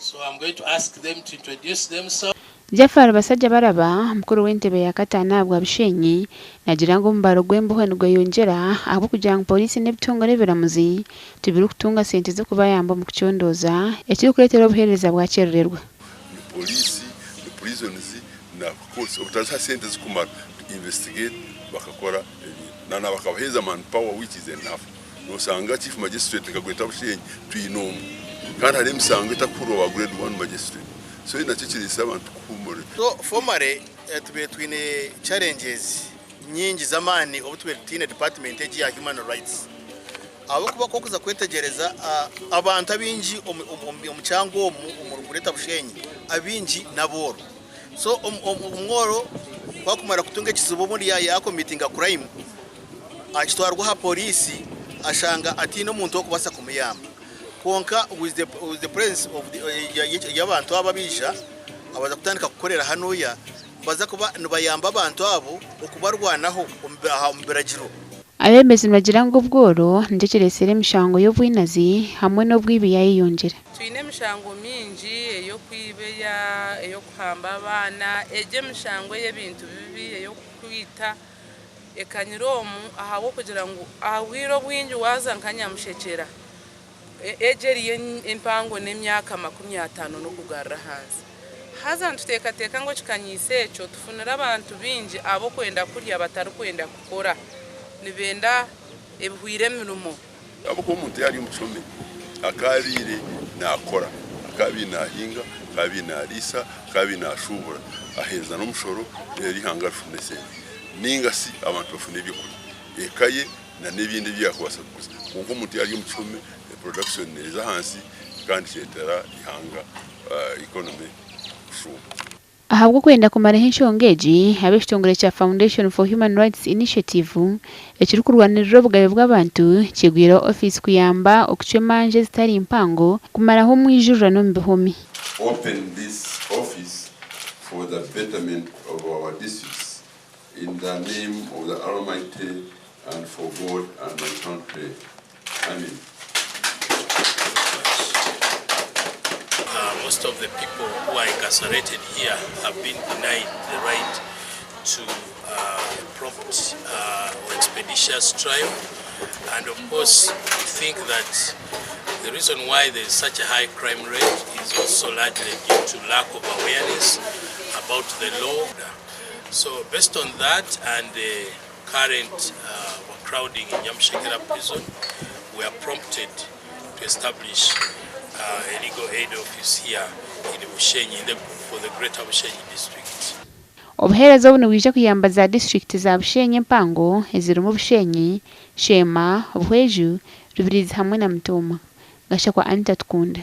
So I'm going to ask them to introduce themselves. Jaffar Basajjabalaba, mukuru w'entebe ya kataano ahabwa Bushenyi, naagira ngu omubaro gw'embohe nigweyongyera ahabw'okugira ngu pooriisi n'ebitongore ebiramuzi tibirikutunga sente z'okubayamba omu kucondooza ekirikureetera obuheereza bwakyerererwa. Ni poliisi, ni prisons na courts obutaziha sente zirikumara to investigate bakakora ebintu na na bakabaheereza man power which is enough. Noshanga chief magistrate nka Greater Bushenyi twine omwe kandi hariho emisango etakuhurwa ba grade one magistrate so nakyo kireetsire abantu kuhuumurira. So formally tubaire twine challenges nyingi z'amaani obu tubaire tutaine department egi ya human rights ahabw'okuba ku orikuza kwetegyereza abantu abaingi omu kyanga omu omuri Greater Bushenyi abaingi n'abooro so omworo ku arikumara kutunga ekizibu obundi yaakomitinga crime akitwarwa aha poriisi ashanga ataine omuntu orikubaasa kumuyamba kwonka with the, with the presence of the, y'abantu abo abaija abaza kutandika kukorera hanuya nibaza kuba nibayamba abantu abo okubarwanaho omu biragiro. Abeebembezi nibagira ngu obworo nikyo kireetsire emishango y'obwinazi hamwe n'obwibi yayeyongyera. Twine emishango mingi ey'okwiba, ey'okuhamba abaana, egyo emishango ey'ebintu bibi, ey'okwita. Ekanyire omu ahabw'okugira ngu aha bwire obwingi waaza nka Nyamushekyera, egyo eriyo empango n'emyaka 50 n'okugarura ahansi. Haza nituteekateeka ngu ekikanyiitso ekyo tufunire abantu baingi ab'okwenda kurya batarikwenda kukora, nibenda ebihwire emirimo. Ahabw'okuba omuntu yaaba ari omu kihome akaabaire naakora, akaabaire naahinga, akaabaire naariisa, akaabaire naashuubura, aheereza n'omushoro reero eihanga rifuna esente nainga shi abantu bafuna ebyokurya, eka ye n'ebindi ebi yaakubaasa kuguza. Kwonka omuntu yaaba ari omu kihome, production neeza ahansi kandi kireetera eihanga economy kushuuma. Ahabw'okwenda kumaraho enshonga egi, ab'ekitongore kya Foundation for Human Rights Initiative ekirikurwanirira obugabe bw'abantu kigwireho ofiisi kuyamba okucwa emanja ezitari mpango kumaraho omwijurirano omu bihumi. Open this office for the betterment of our districts in the name of the Almighty and for God and my country. Amen. Most of the people who are incarcerated here have been denied the right to a prompt or expeditious trial and of course we think that the reason why there is such a high crime rate is also largely due to lack of awareness about the law. So based on that and the current overcrowding in Nyamushekera prison, we are prompted to establish a legal aid office here in Bushenyi, in the, for the Greater Bushenyi district. Obuheereza obu nibwija kuyamba za disiturikiti za Bushenyi empango ezirimu Bushenyi, Sheema, Buhweju, Rubirizi hamwe na Mutooma. Gashakwa Anita Tukunda.